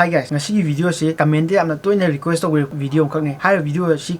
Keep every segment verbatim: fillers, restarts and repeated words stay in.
Hi guys, ꯉꯁꯤꯒꯤ video ꯑꯁꯤ comment ꯇ ꯌꯥꯝꯅ ꯇꯣꯏꯅ request ꯇꯧꯕ video ꯑꯃꯈꯛꯅꯤ꯫ ꯍꯥꯏꯔꯤꯕ video ꯑꯁꯤ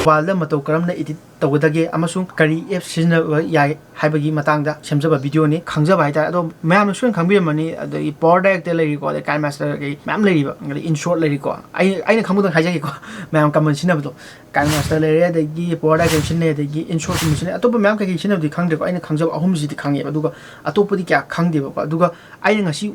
mobile ꯗ ꯃꯇꯧ ꯀꯔꯝꯅ edit ꯇꯧꯒꯗꯒꯦ ꯑꯃꯁꯨꯡ ꯀꯔꯤ app ꯁꯤꯖꯤꯟꯅꯕ ꯌꯥꯏ ꯍꯥꯏꯕꯒꯤ ꯃꯇꯥꯡꯗ ꯁꯦꯝꯖꯕ video ꯅꯤ꯫ ꯈꯪꯖꯕ ꯍꯥꯏꯇꯥꯔꯦ꯫ ꯑꯗꯣ ꯃꯌꯥꯝꯅ ꯁꯣꯏꯅ ꯈꯪꯕꯤꯔꯝꯃꯅꯤ, ꯑꯗꯒꯤ Power Direct ꯂꯩꯔꯤꯀꯣ, ꯑꯗꯩ KineMaster ꯀꯩ ꯃꯌꯥꯝ ꯂꯩꯔꯤꯕ, ꯑꯗꯩ InShot ꯂꯩꯔꯤꯀꯣ꯫ ꯑꯩ, ꯑꯩꯅ ꯈꯪꯕꯗꯪ ꯍꯥꯏꯖꯒꯦꯀꯣ, ꯃꯌꯥꯝ common ꯁꯤꯖꯤꯟꯅꯕꯗꯣ꯫ KineMaster ꯂꯩꯔꯦ, ꯑꯗꯒꯤ Power Direct ꯁꯤꯖꯤꯟꯅꯩ, ꯑꯗꯒꯤ InShot ꯀꯨꯝꯕ ꯁꯤꯖꯤꯟꯅꯩ꯫ ꯑꯇꯣꯞꯄ ꯃꯌꯥꯝ ꯀꯩꯀꯩ ꯁꯤꯖꯤꯟꯅꯕꯗꯤ ꯈꯪꯗ꯭ꯔꯦꯀꯣ꯫ ꯑꯩꯅ ꯈꯪꯖꯕ ꯑꯍꯨꯝꯁꯤꯗꯤ ꯈꯪꯉꯦꯕ, ꯑꯗꯨꯒ ꯑꯇꯣꯞꯄꯗꯤ ꯀꯌꯥ ꯈꯪꯗꯦꯕꯀꯣ꯫ ꯑꯗꯨꯒ ꯑꯩꯅ ꯉꯁꯤ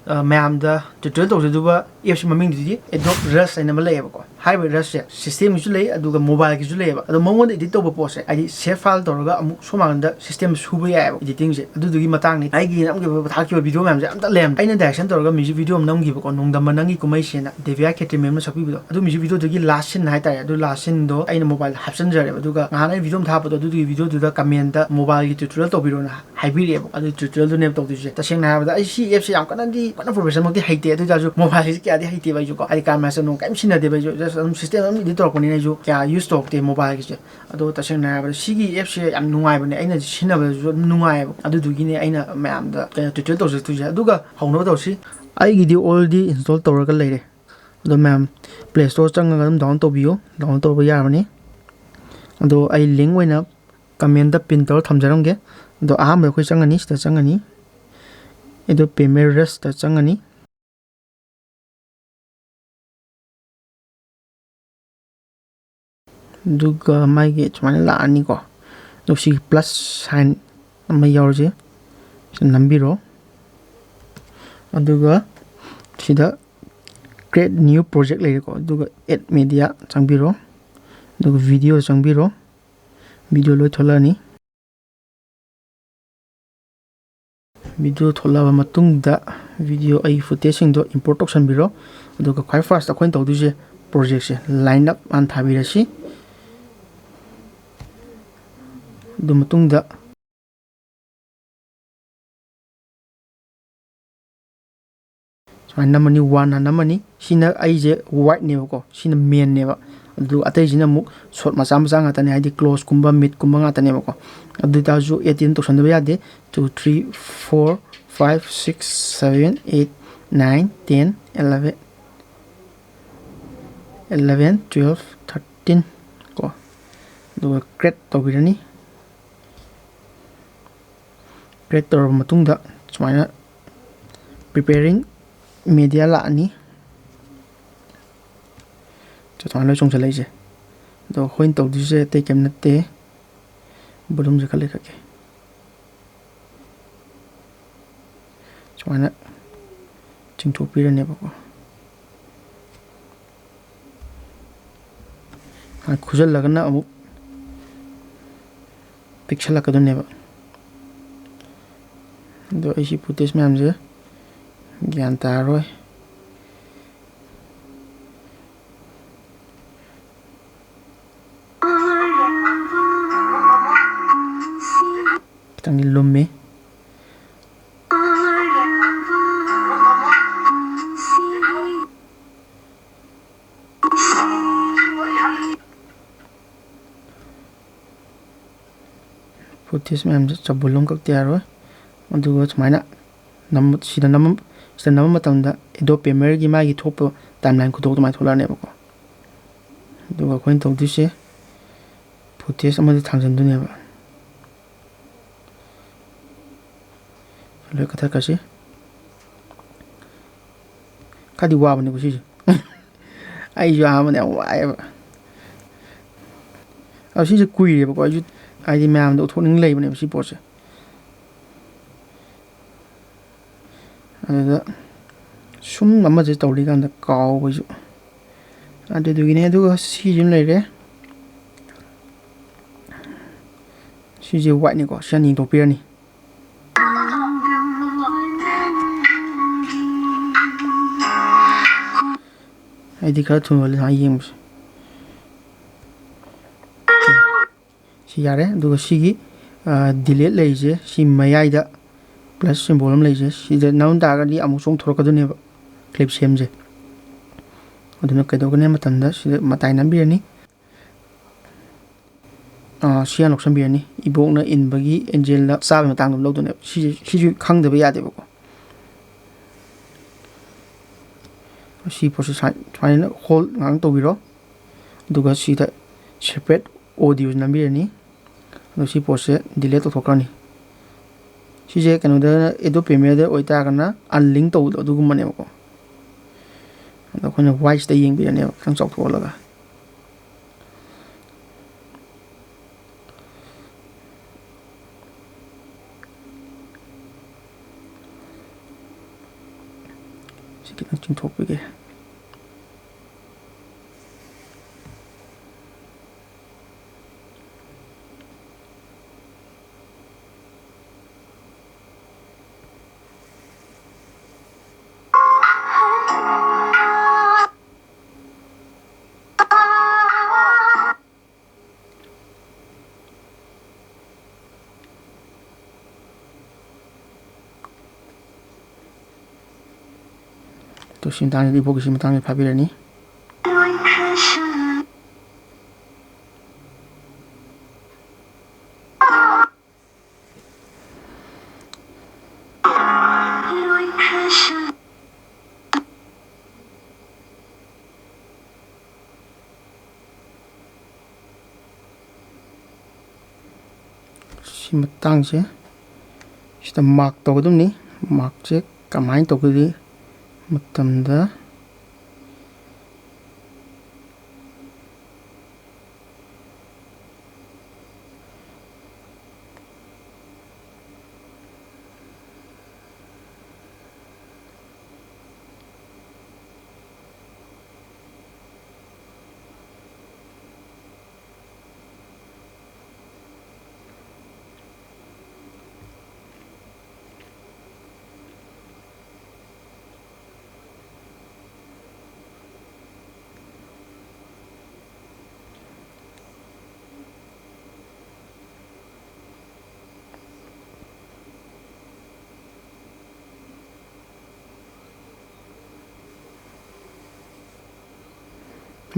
ꯑ, ꯃꯌꯥꯝꯗ tutorial ꯇꯧꯖꯗꯧꯕ app ꯁꯤ ꯃꯃꯤꯡꯗꯨꯗꯤ Adobe Rush ꯍꯥꯏꯅ ꯑꯃ ꯂꯩꯌꯦꯕꯀꯣ꯫ ꯍꯥꯏꯔꯤꯕ Rush ꯁꯦ system ꯒꯤꯁꯨ ꯂꯩ, ꯑꯗꯨꯒ mobile ꯒꯤꯁꯨ ꯂꯩꯌꯦꯕ꯫ ꯑꯗꯣ ꯃꯉꯣꯟꯗ edit ꯇꯧꯕ ꯄꯣꯠꯁꯦ, ꯍꯥꯏꯗꯤ save file ꯇꯧꯔꯒ ꯑꯃꯨꯛ ꯁꯣꯝ ꯅꯥꯀꯟꯗ system ꯁꯨꯕ ꯌꯥꯏꯌꯦꯕ editing ꯁꯦ꯫ ꯑꯗꯨꯗꯨꯒꯤ ꯃꯇꯥꯡꯅꯤ꯫ ꯑꯩꯒꯤ ꯅꯝꯈꯤꯕ ꯊꯥꯈꯤꯕ video ꯃꯌꯥꯝꯁꯦ ꯑꯝꯇ ꯂꯩꯔꯝꯗꯦ꯫ ꯑꯩꯅ direction ꯇꯧꯔꯒ music video ꯑꯃ ꯅꯝꯈꯤꯕꯀꯣ, ꯅꯣꯡꯗꯝꯕ ꯅꯪꯒꯤ ꯀꯨꯝꯍꯩꯁꯦꯅ, ꯗꯦꯕꯤꯌꯥ ꯈꯦꯇ꯭ꯔꯤꯃꯌꯨꯝꯅ ꯁꯛꯄꯤꯕꯗꯣ꯫ ꯑꯗꯨ music video ꯗꯨꯒꯤ last scene ꯍꯥꯏꯇꯥꯔꯦ, ꯑꯗꯨ last scene ꯗꯣ ꯑꯩꯅ mobile ꯗ ꯍꯥꯞꯆꯤꯟꯖꯔꯦꯕ꯫ ꯑꯗꯨꯒ ꯉꯍꯥꯟ ꯑꯩ video ꯑꯃ ꯊꯥꯕꯗꯣ, ꯑꯗꯨꯗꯨꯒꯤ video ꯗꯨꯗ comment ꯇ mobile ꯒꯤ tutorial ꯇꯧꯕꯤꯔꯣꯅ ꯍꯥꯏꯕꯤꯔꯛꯑꯦꯕ꯫ ꯑꯗꯨ tutorial ꯗꯨꯅꯦꯕ ꯇꯧꯗꯣꯏꯁꯦ꯫ ꯇꯁꯦꯡꯅ ꯍꯥꯏꯔꯕꯗ ꯑꯩ ꯁꯤ app ꯁꯦ ꯌꯥꯝ ꯀꯟꯅꯗꯤ, ꯀꯟꯅ professional ꯃꯛꯇꯤ ꯍꯩꯇꯦ꯫ ꯑꯗꯨ ꯑꯣꯏꯇꯥꯔꯁꯨ mobile ꯁꯦ ꯀꯌꯥꯗꯤ ꯍꯩꯇꯦꯕ ꯑꯩꯁꯨ ꯀꯣ꯫ ꯑꯩ KineMaster ꯅꯨꯡ ꯀꯔꯤꯝ ꯁꯤꯖꯤꯟꯅꯗꯦꯕ ꯑꯩꯁꯨ꯫ Just ꯑꯗꯨꯝ system ꯑꯗꯨꯝ edit ꯇꯧꯔꯛꯄꯅꯤꯅ ꯑꯩꯁꯨ ꯀꯌꯥ use ꯇꯧꯔꯛꯇꯦ mobile ꯒꯤꯁꯦ꯫ ꯑꯗꯣ ꯇꯁꯦꯡꯅ ꯍꯥꯏꯔꯕꯗ ꯁꯤꯒꯤ app ꯁꯦ ꯌꯥꯝ ꯅꯨꯡꯉꯥꯏꯕꯅꯦ, ꯑꯩꯅ ꯁꯤꯖꯤꯟꯅꯕꯗꯁꯨ ꯑꯗꯨꯝ ꯅꯨꯡꯉꯥꯏꯌꯦꯕ꯫ ꯑꯗꯨꯗꯨꯒꯤꯅꯦ ꯑꯩꯅ ꯃꯌꯥꯝꯗ ꯀꯩꯅꯣ tutorial ꯇꯧꯖꯔꯛꯇꯣꯏꯁꯦ꯫ ꯑꯗꯨꯒ ꯍꯧꯅꯕ ꯇꯧꯁꯤ꯫ ꯑꯩꯒꯤꯗꯤ already install ꯇꯧꯔꯒ ꯂꯩꯔꯦ꯫ ꯑꯗꯣ ꯃꯌꯥꯝ Play Store ꯆꯪꯉꯒ ꯑꯗꯨꯝ download ꯇꯧꯕꯤꯌꯨ, download ꯇꯧꯕ ꯌꯥꯔꯕꯅꯤ꯫ ꯑꯗꯣ ꯑꯩ link ꯑꯣꯏꯅ comment ꯇ pin ꯇꯧꯔ ꯊꯝꯖꯔꯝꯒꯦ꯫ ꯑꯗꯣ ꯑꯍꯥꯟꯕꯗ ꯑꯩꯈꯣꯏ ꯆꯪꯉꯅꯤ, ꯁꯤꯗ ꯆꯪꯉꯅꯤ꯫ ꯑꯗꯣ Premiere Rush ꯇ ꯆꯪꯉꯅꯤ꯫ ꯑꯗꯨꯒ ꯃꯥꯒꯤ ꯁꯨꯃꯥꯏꯅ ꯂꯥꯛꯑꯅꯤꯀꯣ꯫ ꯑꯗꯨꯒ ꯁꯤꯒꯤ plus sign ꯑꯃ ꯌꯥꯎꯔꯤꯁꯦ, ꯁꯤꯗ ꯅꯝꯕꯤꯔꯣ꯫ ꯑꯗꯨꯒ ꯁꯤꯗ create new project ꯂꯩꯔꯦꯀꯣ꯫ ꯑꯗꯨꯒ add media ꯆꯪꯕꯤꯔꯣ꯫ ꯑꯗꯨꯒ video ꯆꯪꯕꯤꯔꯣ꯫ Video ꯂꯣꯏ ꯊꯣꯛꯂꯛꯑꯅꯤ꯫ Video ꯊꯣꯛꯂꯛꯑꯕ ꯃꯇꯨꯡꯗ video ꯑꯩꯒꯤ footage ꯁꯤꯡꯗꯣ import ꯇꯧꯁꯟꯕꯤꯔꯣ꯫ ꯑꯗꯨꯒ ꯈ꯭ꯋꯥꯏ first ꯑꯩꯈꯣꯏꯅ ꯇꯧꯗꯣꯏꯁꯦ project ꯁꯦ line up ꯍꯥꯟꯅ ꯊꯥꯕꯤꯔꯁꯤ꯫ ꯑꯗꯨ ꯃꯇꯨꯡꯗ ꯁꯨꯃꯥꯏꯅ ꯅꯝꯃꯅꯤ, one ꯍꯥꯏꯅ ꯅꯝꯃꯅꯤ꯫ ꯁꯤꯅ ꯑꯩꯁꯦ white ꯅꯦꯕꯀꯣ, ꯁꯤꯅ main ꯅꯦꯕ꯫ ꯑꯗꯨ ꯑꯇꯩꯁꯤꯅ ꯑꯃꯨꯛ ꯁꯣꯔꯠ ꯃꯆꯥ ꯃꯆꯥ ꯉꯥꯛꯇꯅꯦ, ꯍꯥꯏꯗꯤ ꯀ꯭ꯂꯣꯁꯀꯨꯝꯕ, ꯃꯤꯠꯀꯨꯝꯕ ꯉꯥꯛꯇꯅꯦꯕꯀꯣ꯫ ꯑꯗꯨ ꯑꯣꯏꯇꯥꯔꯁꯨ ꯑꯦꯠ ꯇꯦꯟ ꯇꯧꯁꯟꯗꯕ ꯌꯥꯗꯦ꯫ Two, three, four, five, six, seven, eight, nine, ten, eleven, eleven, twelve, thirteen ꯀꯣ꯫ ꯑꯗꯨꯒ ꯀ꯭ꯔꯦꯠ ꯇꯧꯕꯤꯔꯅꯤ꯫ ꯀ꯭ꯔꯦꯠ ꯇꯧꯔꯕ ꯃꯇꯨꯡꯗ ꯁꯨꯃꯥꯏꯅ preparing media ꯂꯥꯛꯑꯅꯤ꯫ ꯁꯨꯃꯥꯏꯅ ꯂꯣꯏ ꯆꯣꯡꯁꯤꯜꯂꯛꯏꯁꯦ꯫ ꯑꯗꯣ ꯑꯩꯈꯣꯏꯅ ꯇꯧꯗꯣꯏꯁꯦ ꯑꯇꯩ ꯀꯩꯝ ꯅꯠꯇꯦ, ꯕꯣꯂꯨꯝꯁꯦ ꯈꯔ ꯂꯩꯈꯠꯀꯦ꯫ ꯁꯨꯃꯥꯏꯅ ꯆꯤꯡꯊꯣꯛꯄꯤꯔꯅꯦꯕꯀꯣ꯫ ꯈꯨꯖꯜꯂꯒꯅ ꯑꯃꯨꯛ ꯄꯤꯛꯁꯜꯂꯛꯀꯗꯣꯏꯅꯦꯕ꯫ ꯑꯗꯣ ꯑꯩ ꯁꯤ ꯐꯨꯇꯦꯖ ꯃꯌꯥꯝꯁꯦ ꯒ꯭ꯌꯥꯟ ꯇꯥꯔꯔꯣꯏ꯫ ꯈꯤꯇꯪꯗꯤ ꯂꯨꯝꯃꯤ꯫ ꯐꯨꯇꯦꯖ ꯃꯌꯥꯝꯁꯦ ꯆꯕꯨꯜ ꯑꯃ ꯀꯛꯇ ꯌꯥꯔꯣꯏ꯫ ꯑꯗꯨꯒ ꯁꯨꯃꯥꯏꯅ ꯅꯝꯕ-, ꯁꯤꯗ ꯅꯝꯕ-, ꯁꯤꯗ ꯅꯝꯕ ꯃꯇꯝꯗ Adobe Premiereꯒꯤ ꯃꯥꯒꯤ ꯊꯣꯛꯄ timeline ꯈꯨꯊꯣꯛ ꯑꯗꯨꯃꯥꯏꯅ ꯊꯣꯛꯂꯛꯑꯅꯦꯕꯀꯣ꯫ ꯑꯗꯨꯒ ꯑꯩꯈꯣꯏꯅ ꯇꯧꯗꯣꯏꯁꯦ ꯐꯨꯇꯦꯖ ꯑꯃꯗ ꯊꯥꯡꯖꯤꯟꯗꯣꯏꯅꯦꯕ꯫ ꯂꯣꯏ ꯀꯛꯊꯠꯈ꯭ꯔꯁꯤ꯫ ꯈꯔꯗꯤ ꯋꯥꯕꯅꯦꯀꯣ ꯁꯤꯁꯦ꯫ ꯑꯩꯁꯨ ꯑꯍꯥꯟꯕꯗ ꯌꯥꯝ ꯋꯥꯏꯑꯦꯕ꯫ ꯑꯗꯣ ꯁꯤꯁꯦ ꯀꯨꯏꯔꯦꯕꯀꯣ, ꯑꯩꯁꯨ ꯍꯥꯏꯗꯤ ꯃꯌꯥꯝꯗ ꯎꯠꯊꯣꯛꯅꯤꯡ ꯂꯩꯕꯅꯦꯕ ꯁꯤ ꯄꯣꯠꯁꯦ꯫ ꯑꯗꯨꯗ ꯁꯨꯝ ꯑꯃꯁꯦ ꯇꯧꯔꯤꯀꯥꯟꯗ ꯀꯥꯎꯕꯁꯨ꯫ ꯑꯗꯨꯗꯨꯒꯤꯅꯦ꯫ ꯑꯗꯨꯒ ꯁꯤꯁꯤꯃ ꯂꯩꯔꯦ꯫ ꯁꯤꯁꯦ ꯋꯥꯏꯠꯅꯤꯀꯣ, ꯁꯤ ꯑꯅꯤ ꯌꯦꯡꯊꯣꯛꯄꯤꯔꯅꯤ꯫ ꯑꯩꯗꯤ ꯈꯔ ꯊꯨꯅ ꯁꯨꯃꯥꯏꯅ ꯌꯦꯡꯕꯁꯦ꯫ ꯁꯤ ꯌꯥꯔꯦ꯫ ꯑꯗꯨꯒ ꯁꯤꯒꯤ, ꯑ, delete ꯂꯩꯔꯤꯁꯦ, ꯁꯤ ꯃꯌꯥꯏꯗ plus symbol ꯑꯃ ꯂꯩꯔꯤꯁꯦ, ꯁꯤꯗ ꯅꯝ ꯇꯥꯔꯒꯗꯤ ꯑꯃꯨꯛ ꯆꯣꯡꯊꯣꯔꯛꯀꯗꯣꯏꯅꯦꯕ clip ꯁꯦꯝꯁꯦ꯫ ꯑꯗꯨꯅ ꯀꯩꯗꯧꯒꯅꯤ ꯍꯥꯏꯕ ꯃꯇꯝꯗ ꯁꯤꯗ ꯃꯇꯥꯏ ꯅꯝꯕꯤꯔꯅꯤ꯫ ꯑꯥ, ꯁꯤ ꯍꯥꯟꯅ ꯂꯧꯁꯟꯕꯤꯔꯅꯤ꯫ ꯏꯕꯣꯛꯅ ꯏꯟꯕꯒꯤ ꯑꯦꯟꯖꯦꯜꯗ ꯆꯥꯕꯒꯤ ꯃꯇꯥꯡꯗ ꯂꯧꯗꯣꯏꯅꯦꯕ꯫ ꯁꯤꯁꯦ, ꯁꯤꯁꯨ ꯈꯪꯗꯕ ꯌꯥꯗꯦꯕꯀꯣ꯫ ꯁꯤ ꯄꯣꯠꯁꯤ ꯁꯥꯏ-, ꯁꯨꯃꯥꯏꯅ ꯍꯣꯜ ꯉꯥꯛꯇꯪ ꯇꯧꯕꯤꯔꯣ꯫ ꯑꯗꯨꯒ ꯁꯤꯗ separate audio ꯅꯝꯕꯤꯔꯅꯤ꯫ ꯑꯗꯣ ꯁꯤ ꯄꯣꯠꯁꯦ delete ꯇꯧꯊꯣꯛꯈ꯭ꯔꯅꯤ꯫ ꯁꯤꯁꯦ ꯀꯩꯅꯣꯗ, Adobe Premiereꯗ ꯑꯣꯏꯇꯥꯔꯒꯅ unlink ꯇꯧꯕꯗꯣ ꯑꯗꯨꯒꯨꯝꯕꯅꯦꯕꯀꯣ꯫ ꯑꯗꯣ ꯑꯩꯈꯣꯏꯅ ꯋꯥꯏꯁꯤꯗ ꯌꯦꯡꯕꯤꯔꯅꯦꯕ, ꯈꯤꯇꯪ ꯆꯥꯎꯊꯣꯛꯍꯜꯂꯒ꯫ ꯁꯤ ꯈꯤꯇꯪ ꯆꯤꯡꯊꯣꯛꯄꯤꯒꯦ꯫ ꯇꯣ ꯁꯤ ꯃꯇꯥꯡꯁꯤꯗ ꯏꯕꯣꯛꯀꯤꯁꯤ ꯃꯇꯥꯡꯁꯤ ꯐꯥꯕꯤꯔꯅꯤ꯫ ꯁꯤ ꯃꯇꯥꯡꯁꯦ ꯁꯤꯗ mark ꯇꯧꯒꯗꯕꯅꯤ꯫ Markꯁꯦ ꯀꯃꯥꯏꯅ ꯇꯧꯒꯗꯤ ꯃꯇꯝꯗ,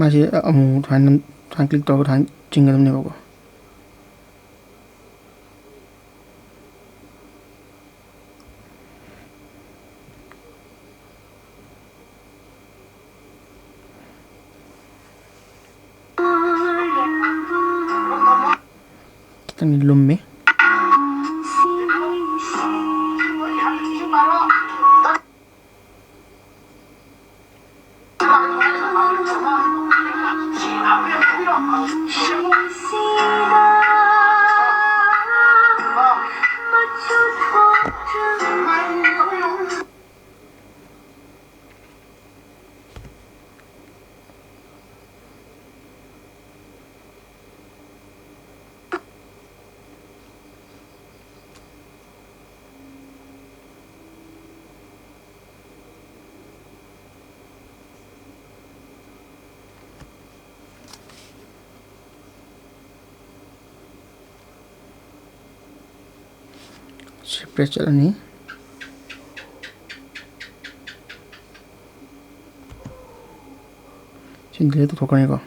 ꯃꯥꯁꯦ ꯑꯃꯨꯛ ꯁꯨꯃꯥꯏꯅ, ꯁꯨꯃꯥꯏꯅ click ꯇꯧꯔꯒ ꯁꯨꯃꯥꯏꯅ ꯆꯤꯡꯒꯗꯕꯅꯦꯕꯀꯣ꯫ ꯈꯤꯇꯪꯗꯤ ꯂꯨꯝꯃꯤ꯫ ꯁꯤ press ꯆꯠꯂꯅꯤ꯫ ꯁꯤ delete ꯇꯧꯊꯣꯛꯈ꯭ꯔꯅꯤꯀꯣ꯫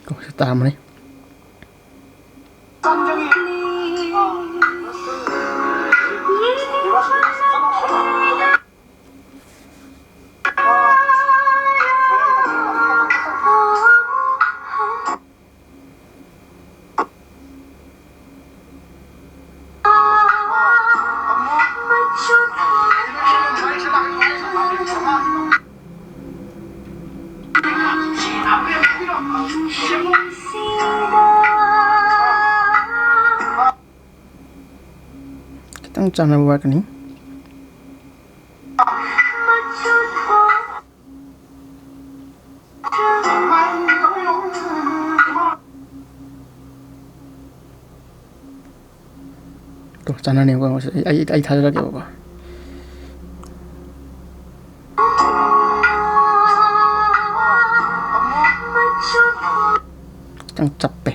ꯀꯣ, ꯁꯤ ꯇꯥꯔꯝꯃꯅꯤ꯫ ꯆꯥꯟꯅꯕ ꯋꯥꯠꯀꯅꯤ꯫ ꯇꯣ, ꯆꯥꯟꯅꯅꯦꯕꯀꯣ꯫ ꯑꯩ, ꯑꯩ, ꯑꯩ ꯊꯥꯖꯤꯜꯂꯛꯀꯦꯕꯀꯣ꯫ ꯈꯤꯇꯪ ꯆꯞꯄꯦ꯫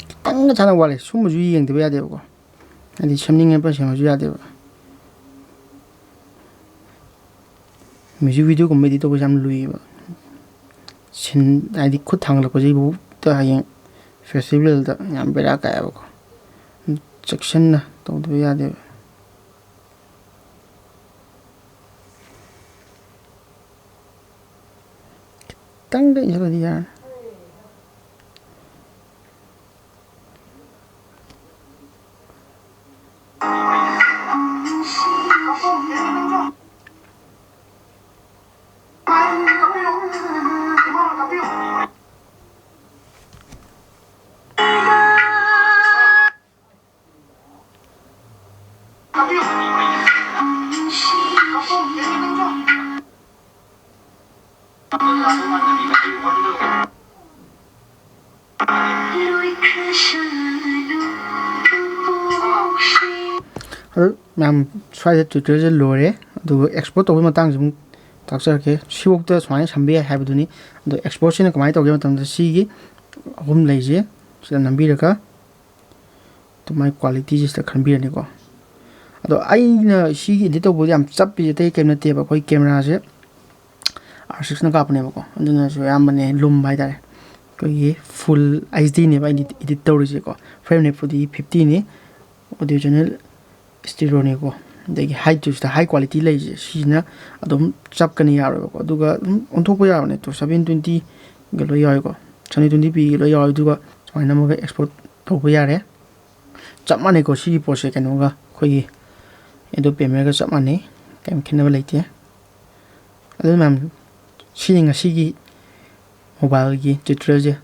ꯈꯤꯇꯪꯒ ꯁꯥꯟꯅ ꯋꯥꯠꯂꯦ꯫ ꯁꯨꯝꯕꯁꯨ ꯌꯦꯡꯗꯕ ꯌꯥꯗꯦꯕꯀꯣ꯫ ꯍꯥꯏꯗꯤ ꯁꯦꯝꯅꯤꯡꯉꯦ ꯄꯣꯠ ꯁꯦꯝꯕꯁꯨ ꯌꯥꯗꯦꯕ꯫ ꯃ꯭ꯌꯨꯖꯤꯛ ꯚꯤꯗꯤꯑꯣꯒꯨꯝꯕ ꯏꯗꯤꯠ ꯇꯧꯕꯁꯦ ꯌꯥꯝ ꯂꯨꯏꯌꯦꯕ꯫ ꯁꯤꯟ, ꯍꯥꯏꯗꯤ ꯈꯨꯠ ꯊꯥꯡꯒꯠꯂꯛꯄꯁꯤꯐꯥꯎꯗ ꯍꯌꯦꯡ ꯐꯦꯁꯇꯤꯚꯦꯜꯗ ꯌꯥꯝ ꯕꯦꯔꯥ ꯀꯥꯏꯌꯦꯕꯀꯣ꯫ ꯆꯦꯛꯁꯤꯟꯅ ꯇꯧꯗꯕ ꯌꯥꯗꯦꯕ꯫ ꯈꯤꯇꯪꯒ ꯏꯟꯁꯤꯜꯂꯗꯤ ꯌꯥꯔꯅꯤ꯫ ꯑꯗꯨ ꯃꯌꯥꯝ, ꯁ꯭ꯋꯥꯏꯗ ꯇ꯭ꯌꯨꯇꯣꯔꯤꯌꯦꯜꯁꯦ ꯂꯣꯏꯔꯦ꯫ ꯑꯗꯨꯒ ꯑꯦꯛꯁꯄꯣꯔꯠ ꯇꯧꯕꯒꯤ ꯃꯇꯥꯡꯁꯦ ꯑꯃꯨꯛ ꯇꯥꯛꯆꯔꯛꯀꯦ꯫ ꯁꯤꯐꯥꯎꯗ ꯁꯨꯃꯥꯏꯅ ꯁꯝꯕ ꯌꯥꯏ ꯍꯥꯏꯕꯗꯨꯅꯤ꯫ ꯑꯗꯣ exportꯁꯤꯅ ꯀꯃꯥꯏꯅ ꯇꯧꯒꯦ ꯃꯇꯝꯗ ꯁꯤꯒꯤ ꯑꯍꯨꯝ ꯂꯩꯁꯦ ꯁꯤꯗ ꯅꯝꯕꯤꯔꯒ ꯑꯗꯨꯃꯥꯏꯅ qualityꯁꯤꯗ ꯈꯟꯕꯤꯔꯅꯤꯀꯣ꯫ ꯑꯗꯣ ꯑꯩꯅ ꯁꯤꯒꯤ edit ꯇꯧꯕꯗ ꯌꯥꯝ ꯆꯞꯄꯤꯁꯦ ꯑꯇꯩ ꯀꯩꯝ ꯅꯠꯇꯦꯕ, ꯑꯩꯈꯣꯏ cameraꯁꯦ R sixꯅ ꯀꯥꯞꯄꯅꯦꯕꯀꯣ, ꯑꯗꯨꯅꯁꯨ ꯑꯌꯥꯝꯕꯅꯦ ꯂꯨꯝꯕ ꯍꯥꯏꯇꯥꯔꯦ꯫ ꯑꯩꯈꯣꯏꯒꯤ full HDꯅꯦꯕ ꯑꯩꯅ edit ꯇꯧꯔꯤꯁꯦꯀꯣ꯫ Frame rateꯄꯨꯗꯤ fiftyꯅꯤ, audio channel stereoꯅꯤꯀꯣ꯫ ꯑꯗꯒꯤ height ꯇꯨꯁꯤꯗ high quality ꯂꯩꯔꯤꯁꯦ ꯁꯤꯁꯤꯅ ꯑꯗꯨꯝ ꯆꯞꯀꯅꯤ, ꯌꯥꯔꯣꯏꯕꯀꯣ꯫ ꯑꯗꯨꯒ ꯑꯗꯨꯝ ꯑꯣꯟꯊꯣꯛꯄ ꯌꯥꯕꯅꯦ, two seven twentyꯒ ꯂꯣꯏ ꯌꯥꯎꯋꯦꯀꯣ, seven twenty pꯒ ꯂꯣꯏ ꯌꯥꯎꯋꯦ꯫ ꯑꯗꯨꯒ ꯁꯨꯃꯥꯏꯅ ꯅꯝꯃꯒ export ꯇꯧꯕ ꯌꯥꯔꯦ꯫ ꯆꯞ ꯃꯥꯟꯅꯩꯀꯣ ꯁꯤꯒꯤ ꯄꯣꯠꯁꯦ ꯀꯩꯅꯣꯒ, ꯑꯩꯈꯣꯏꯒꯤ Adobe Premiereꯒ ꯆꯞ ꯃꯥꯟꯅꯩ, ꯀꯩꯝ ꯈꯦꯠꯅꯕ ꯂꯩꯇꯦ꯫ ꯑꯗꯨ ꯃꯌꯥꯝ, ꯁꯤꯅꯤ ꯉꯁꯤꯒꯤ mobileꯒꯤ tutorialꯁꯦ꯫